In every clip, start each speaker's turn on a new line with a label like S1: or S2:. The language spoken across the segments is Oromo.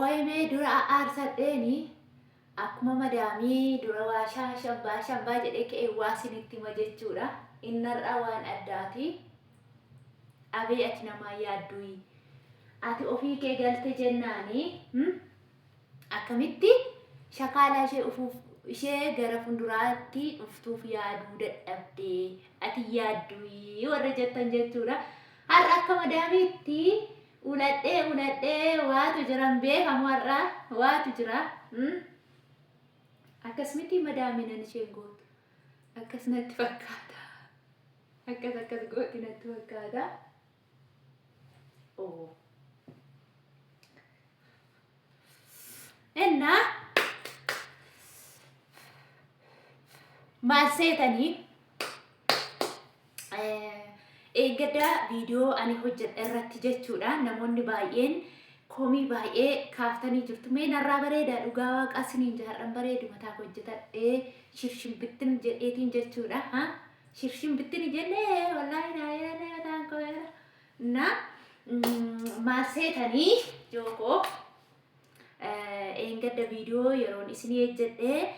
S1: Qoyimee dura aarsadheeni akkuma madaamii dura waa shaashambaa shambaa jedhee ka'ee waa sinitti hima jechuudha. Innarraa waan addaati. Abee ati namaa yaadduyi. Ati ofii kee galte jennaani. Hmm? Akkamitti shakaalaa ishee ufuuf ishee gara funduraatti dhuftuuf yaaduu dadhabde ati yaadduyi warra jettan jechuudha. Har'a akka madaamiitti uladhee uladhee waatu jira hin beekamu har'a waatu jira. Hmm? Akkas miti madaaminan isheen gootu. Akkas natti fakkaata. Akkas akkas gooti natti fakkaata. Oh. Innaa maal seetanii eeggaddaa viidiyoo ani hojjedhe irratti jechuudha namoonni baay'een komii baay'ee kaaftanii jirtu. Mee narraa bareedaa dhugaa waaqaa siniin jaarran bareedu mataa koo hojjetadhee shirshin bittin jedheetiin jechuudha. Ha? Shirshin bittin jennee wallaahi naa yaadne mataan koo yaada. Na maal seetanii jookoo eengadda viidiyoo yeroon isinii hojjedhe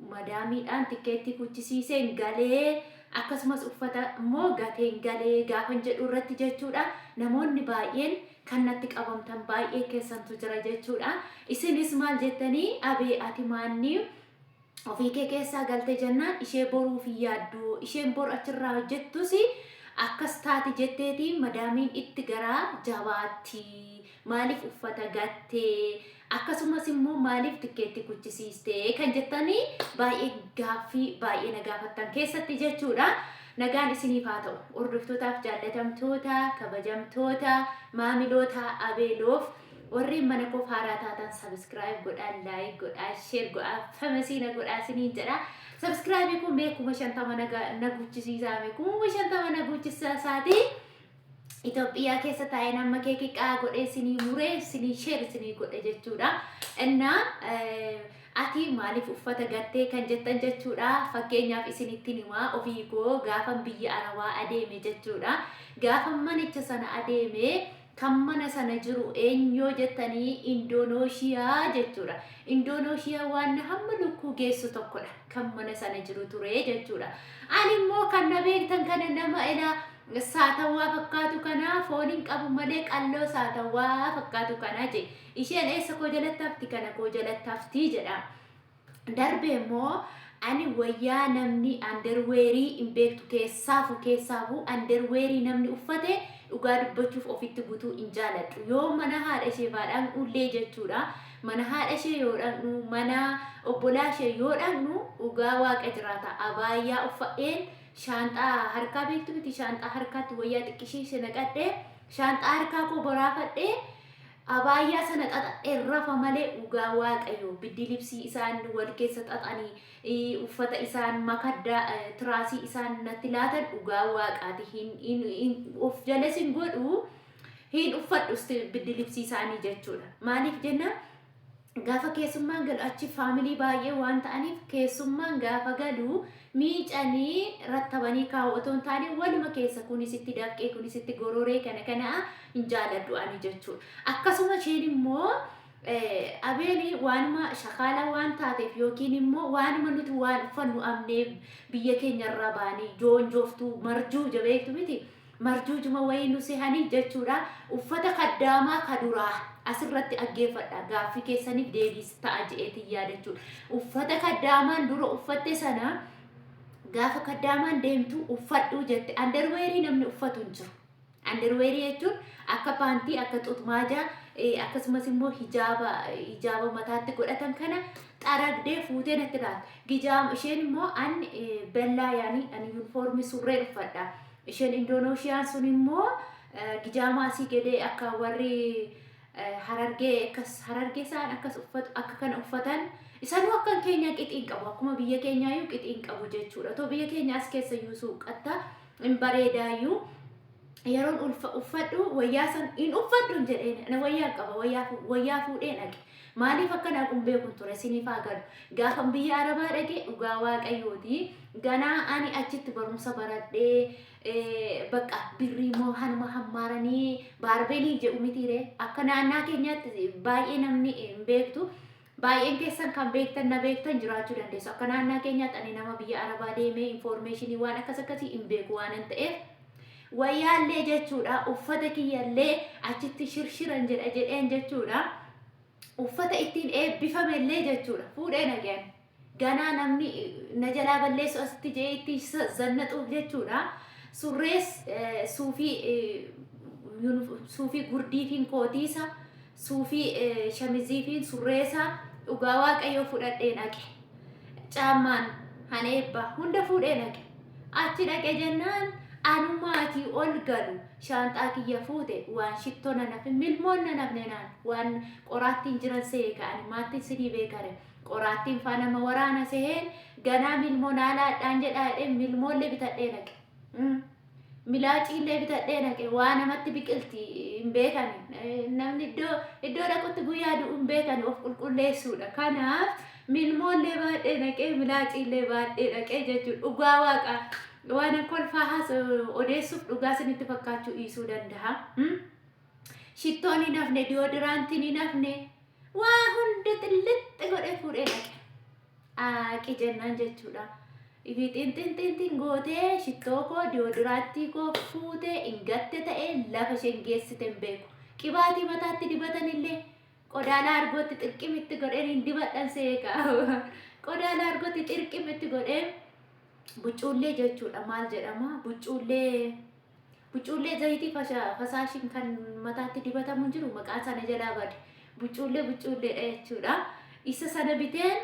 S1: madaamiidhaan tikkeettii kuchisiiseen galee akkasumas uffata immoo gateen galee gaafan jedhu irratti jechuudha namoonni baay'een kan natti qabamtan baay'ee keessantu jira jechuudha isinis maal jettanii abee ati maannii ofii kee keessaa galte jennaan ishee boruuf hin yaaddu isheen bor achirraa hojjettus akkas taati jetteeti madaamiin itti garaa jabaatti maaliif uffata gatte akkasumas immoo maaliif tikkeetti kuchisiiste kan jettanii baay'ee gaaffii baay'ee na gaafattan keessatti jechuudha. Nagaan isiniif haa ta'u hordoftootaaf jaallatamtoota kabajamtoota maamiloota abeeloof Warreen mana koof haaraa taatan subscribe godhaa, like godhaa, share godhaa, famasiina godhaa isiniin jedha. Subscribe kun mee 50,000 na guuchisiisaa mee 50,000 na guuchisiisaati. Itoophiyaa keessa taa'ee nama keekii qaa godhee isinii muree isinii share isinii godhe jechuudha. Innaa ati maaliif uffata gattee kan jettan jechuudha. Fakkeenyaaf isinittiin himaa ofii koo gaafan biyya Arabaa adeeme jechuudha. Gaafan manicha sana adeeme Kan mana sana jiru eenyu yoo jettanii Indoonooshiyaa jechuudha. Indoonooshiyaa waan hamma lukkuu geessu tokkodha kan mana sana jiru ture jechuudha. Ani immoo kan na beektan kana nama ila saatawwaa fakkaatu kana foon hin qabu malee qalloo saatawwaa fakkaatu kana je. Isheen eessa koo jalatti hafti kana koo jalatti hafti jedha. Darbee immoo ani wayyaa namni underweerii hin beektu keessaafu keessaafu underweerii namni uffate dhugaa dubbachuuf ofitti butuu hin jaaladhu. Yoo mana haadha ishee faa dhaqnullee jechuudha. Mana haadha ishee yoo dhaqnu mana obbolaa ishee yoo dhaqnu dhugaa waaqa jiraata abaayyaa uffadheen shaanxaa harkaa beektu miti shaanxaa harkaatti wayyaa xiqqishee ishee naqadhee shaanxaa harkaa koo boraafadhee Abaayyaa sana xaxadheen rafa malee dhugaa waaqayyo biddilibsii isaan wal keessa xaxanii uffata isaan makaddaa tiraasii isaan natti laatan dhugaa waaqaati hin hin of jalas hin godhu hin uffadhus biddilibsii isaanii jechuudha. Maaliif jennaan gaafa keessummaan galu achi faamilii baay'ee waan ta'aniif keessummaan gaafa galu miicanii rattabanii kaa'u otoo hin taane waluma keessa kunis itti dafqee kunis itti gororee kana kana hin jaaladhu ani jechuudha. Akkasuma isheen immoo abeeni waanuma shakaalaa waan taateef yookiin immoo waanuma nuti waan uffannu amnee biyya keenyarraa baanii joonjooftuu marjuu jabeektu miti. Marjuujuma wayii nu sehanii jechuudha. Uffata kaddaamaa ka duraa asirratti dhaggeeffadha. Gaaffii keessaniif deebiis ta'a je'eetiin yaada jechuudha. Uffata kaddaamaan dura uffatte sana gaafa kaddaamaan deemtu uffadhu jette. Andarweerii namni uffatu hin jiru. Andarweerii jechuun akka paantii, akka xutmaajaa, akkasumas immoo hijaaba hijaaba mataatti godhatan kana xaragdee fuutee natti laata. Gijaam isheen immoo an bellaa yaani ani yuunifoormii surreen uffadha. Isheen Indoonoshiyaan sun immoo gijaamaa asii gadee akka warri harargee akkas harargee isaan akkas uffatu akka kana uffatan isaanuu akka kan keenyaa qixii hin qabu akkuma biyya keenyaayyuu qixii hin qabu jechuudha. Otoo biyya keenya as keessa iyyuu suuqqatta hin bareedaayyuu. Yeroon ulfa uffadhu wayyaa san hin uffadhu hin jedheen ana wayyaa qaba wayyaa fuudhee dhaqe. Maaliif akka dhaqu hin beekun ture isiniif haa galu. Gaafan biyya Arabaa dhaqe dhugaa Waaqayyooti. Ganaa ani achitti barumsa baradhee bakka birrii immoo hanuma hammaaranii baarbeelii jedhu mitiire akka naannaa keenyaatti baay'ee namni hin beektu. Baay'een keessan kan beektan na beektan jiraachuu dandeessu. Akka naannaa keenyaatti ani nama biyya Arabaa deemee infoormeeshinii waan akkas akkasii hin beeku waanan ta'eef wayyaallee jechuudha uffata kiyyallee achitti shirshiran jedha jedheen jechuudha. Uffata ittiin eebbifamellee jechuudha fuudhee nageen. Ganaa namni na jalaa balleessu asitti jedhee ittiin zannaxuuf jechuudha. Surrees suufii gurdiifiin kootiisa suufii shamiziifiin surreesa dhugaa Waaqayyoo fudhadhee dhaqe. Caammaan haneebba hunda fuudhee dhaqe. Achi dhaqe jennaan anumaatii ol galu shaanxaa kiyya fuute waan shittoo na nafne milmoon na nafne naan waan qoraattiin jiran se'e ka'ani maattiin sinii beekare qoraattiin faa nama waraana seheen ganaa milmoo naa laadhaan jedhaa jedhee milmoollee bitadhee dhaqe. Milaaciillee bitadhee dhaqe waa namatti biqilti hin beekani. Namni iddoo dhaqutti guyyaa du'u hin beekani of qulqulleessuudha. Kanaaf milmoollee baadhee dhaqee milaaciillee baadhee dhaqee jechuudha. Dhugaa Waaqaa waan kolfaa odeessuuf dhugaa isinitti fakkaachuu dhiisuu danda'a. Shittoon hin hafne, diyoodiraantiin hin hafne, waa hunda xillixxi godhee fuudhee dhaqe. Aaqi jennaan jechuudha. Fiixinxinxinxin gootee shittoo koo diyoodiraattii koo fuutee hin gatte ta'ee lafa isheen geessite hin beeku. Qibaatii mataatti dibatanillee qodaa laargootti xirqimitti godheen hin dibadhan seeqa. Qodaa laargootti xirqimitti godheen buccuullee jechuudha maal jedhama buccuullee buccuullee zayitii fasaashiin kan mataatti dibatamu hin jiru maqaan sana jalaa bade buccuullee buccuulleedha jechuudha. Isa sana biteen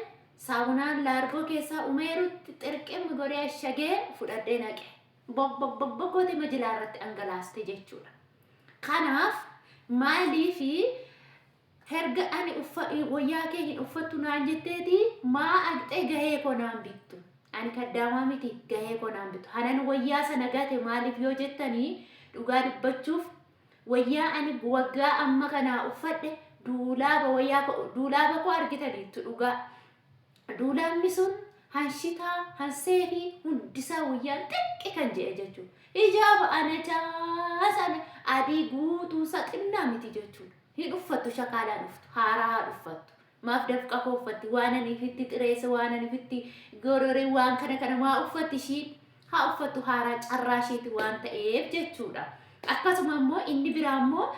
S1: saamunaan laargoo keessaa umeerutti xirqim godhee ashagee fudhadhee naqe. Bok bok bok bok gootee majilaa irratti dhangalaaste jechuudha. Kanaaf maaliifi herga ani wayyaa kee hin uffattu naan jetteeti maa aqxee gahee koo naan bittu. Ani kaddaamaa miti gahee koo naan bittu. Hanan wayyaa sana gate maaliif yoo jettanii dhugaa dubbachuuf wayyaa ani waggaa amma kanaa uffadhe duulaaba wayyaa koo duulaaba koo argitaniittu dhugaa. Duulaabni sun hanshitaa hanseefii hundisaa wayyaan xiqqi kan jedhe jechuudha. Hijaaba ana caasaan adii guutuusaa xinnaa miti jechuudha. Hin uffattu shakaalaan uftu haaraa haa uffattu. Maaf dafqa koo uffatti waan ani ifitti xireesse waan ani ifitti gorore waan kana kana maa uffatti ishiin haa uffattu haaraa carraa isheeti waan ta'eef jechuudha. Akkasuma immoo inni biraa immoo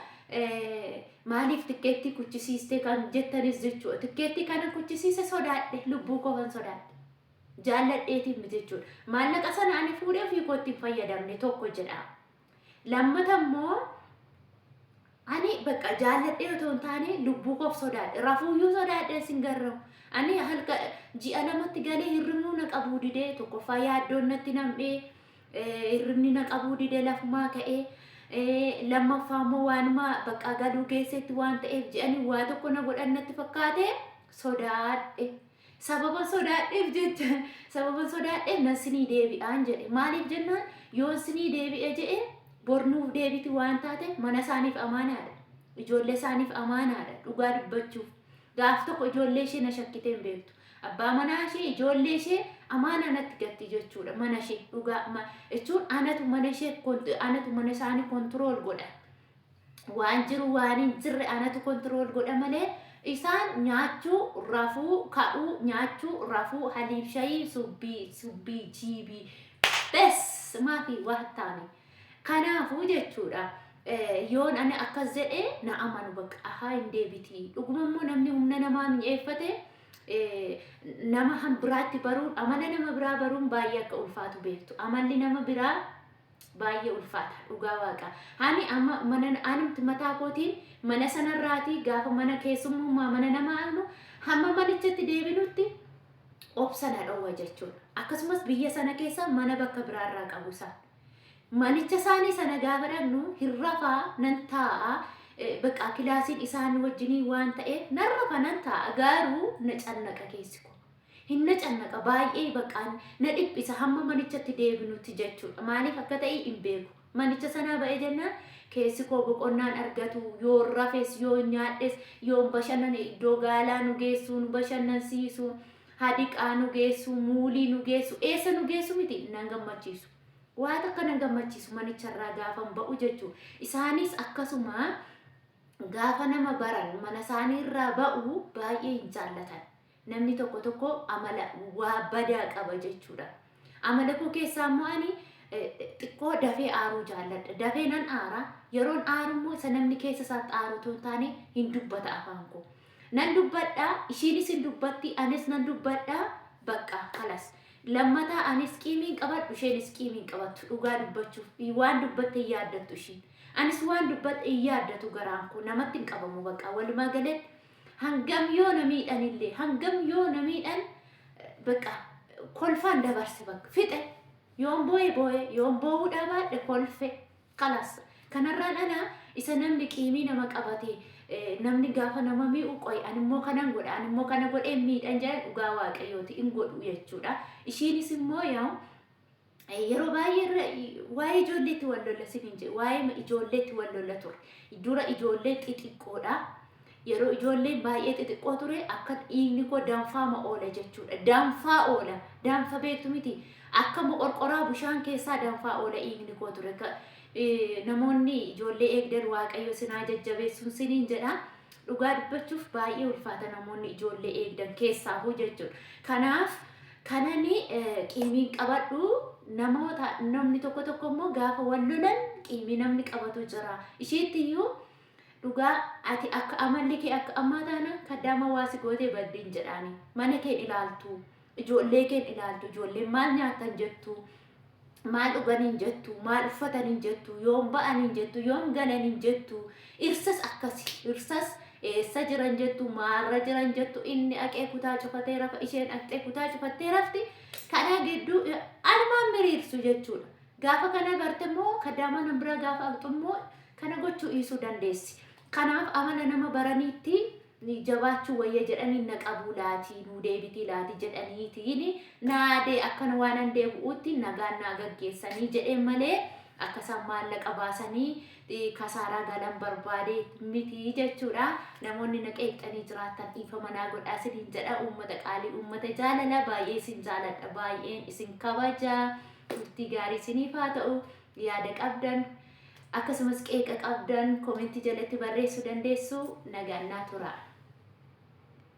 S1: maaliif tikkeettii kuchisiiste kan jettanis jechuudha. Tikkeettii kana kuchisiise sodaadhe lubbuu koofan sodaadhe. Jaalladheetiin miti jechuudha. Maallaqa sana ani fuudhee ofii kootti hin fayyadamne tokko jedha. Lammata immoo ani bakka jaalladhee otoo hin taane lubbuu koof sodaadhe. Rafuuyyuu sodaadhe sin garramu. Ani halka ji'a lamatti galee hirribnuu na qabuu didee tokkoffaa yaaddoon natti nam'ee hirribni na qabuu didee lafumaa ka'ee lammaffaa immoo waanuma bakka galuu geessetti waan ta'eef ji'anii waa tokko na godhan natti fakkaate sodaadhe. Sababan sodaadheef jecha sababan sodaadheef nan sinii deebi'aan jedhe. Maaliif jennaan yoon sinii deebi'e jedhe bornuuf deebiti waan taateef mana isaaniif amaanaadha. Ijoollee isaaniif amaanaadha dhugaa dubbachuuf. Gaaf tokko ijoollee ishee na shakkitee hin beektu. Abbaa manaa ishee ijoollee ishee amaanaa natti gatti jechuudha mana ishee dhugaa jechuun anatu mana ishee anatu mana isaanii kontirool godha. Waan jiru waan hin jirre anatu kontirool godha malee isaan nyaachuu rafuu ka'uu nyaachuu rafuu haliib shayii subbii subbii jiibii bes maafi waattaami. Kanaafuu jechuudha yoon ani akkas jedhe na amanu bakka ahaa hin deebiti. Dhuguma immoo namni humna namaa mi'eeffate nama han biraatti baruun amala nama biraa baruun baay'ee akka ulfaatu beektu. Amalli nama biraa baay'ee ulfaata dhugaa Waaqa. Ani amma mana anumti mataa kootiin mana sanarraatii gaafa mana keessummummaa mana namaa aanu hamma manichatti deebinutti obsa na dhowwa jechuudha. Akkasumas biyya sana keessa mana bakka biraarraa qabu isaan. Manicha isaanii sana gaafa dhaqnu hin rafaa nan taa'a bakka kilaasiin isaan wajjinii waan ta'eef nan rafa nan taa'a garuu na cannaqa keessi koo. Hin na cannaqa baay'ee bakka na dhiphisa hamma manichatti deebinutti jechuudha. Maaliif akka ta'e hin beeku. Manicha sanaa ba'ee jennaan keessi koo boqonnaan argatu, yoo rafes, yoo nyaadhes, yoo bashannane, iddoo gaalaa nu geessu, nu bashannansiisu, hadiqaa nu geessu, muulii nu geessu, eessa nu geessu miti, nan gammachiisu. Waa takka nan gammachiisu manicharraa gaafan ba'u jechuudha. Isaanis akkasuma gaafa nama baran mana isaaniirraa ba'u baay'ee hin jaallatan. Namni tokko tokko amala waa badaa qaba jechuudha. Amala koo keessaa immoo ani xiqqoo dafee aaruu jaalladha. Dafee nan aara. Yeroon aaru immoo isa namni keessa isaatti aaru otoo hin taane hin dubbata afaan koo. Nan dubbadha, ishiinis hin dubbatti, anis nan dubbadha, bakka kalas. Lammataa anis qiimiin qabadhu, isheenis qiimiin qabattu, dhugaa dubbachuuf waan dubbatte hin yaaddattu ishiin. Anis waan dubbadhe hin yaaddatu garaan koo, namatti hin qabamu bakka walumaa galetti. Hangam yoo na miidhanillee, hangam yoo na miidhan, bakka kolfaan dabarse, bakka fixe. Yoon boo'e boo'e, yoon boo'uu dhabaadhe kolfe, kalas. Kanarraan ala isa namni qiimii nama qabate, namni gaafa nama mi'u, qoy animmoo kanan godha, animmoo kana godhee miidhan jedhan, dhugaa Waaqayyooti hin godhu jechuudha. Ishiinis immoo yaa yeroo baay'ee waa'ee ijoolleetti wal lolla sin hin jedhu, waa'ee ijoolleetti wal lolla ture. Dura ijoollee xixiqqoodha. Yeroo ijoolleen baay'ee xixiqqoo ture akka dhiigni koo danfaama oola jechuudha. Danfaa oola. Danfa beektu miti. Akka moqorqoraa bishaan keessaa danfaa oola dhiigni koo ture. Namoonni ijoollee eegdan Waaqayyo sinaa jajjabeessuun siniin jedha. Dhugaa dubbachuuf baay'ee ulfaata namoonni ijoollee eegdan keessaafuu jechuudha. Kanaaf kanani qiimiin qabadhu, namoota namni tokko tokko immoo gaafa wal lolan qiimii namni qabatu jira. Isheetti iyyuu dhugaa ati akka amalli kee akka ammaa taana kaddaama waa si gootee baddiin jedhaani. Mana keen ilaaltu, ijoollee keen ilaaltu, ijoolleen maal nyaatan jettu, maal dhuganiin jettu, maal uffataniin jettu, yoom ba'aniin jettu, yoom galaniin jettu. Irsas akkasi, irsas eessa jiran jettu, maalra jiran jettu, inni aqee kutaa cufatee rafa, isheen aqxee kutaa cufattee rafti. Kana gidduu anumaan miriirsu jechuudha. Gaafa kana barte immoo kaddaamaa nan biraa gaafa aqxu immoo kana gochuu dhiisuu dandeessi. Kanaaf amala nama baraniitti jabaachuu wayya jedhanii na qabuu laatii, nuu deebitii laatii jedhaniitiin naadee akkana waan an deebi'uutti nagaan naa gaggeessanii jedheen malee akka isaan maallaqa baasanii kasaaraa galan barbaade miti jechuudha. Namoonni na qeeqxanii jiraattan dhiifama naa godhaa isiniin jedha. Uummata qaalii, uummata jaalala, baay'ee isin jaaladha, baay'een isin kabaja. Turtii gaarii isiniif haa ta'u. Yaada qabdan akkasumas qeeqa qabdan koomentii jalatti barreessuu dandeessu. Nagaan naa tura.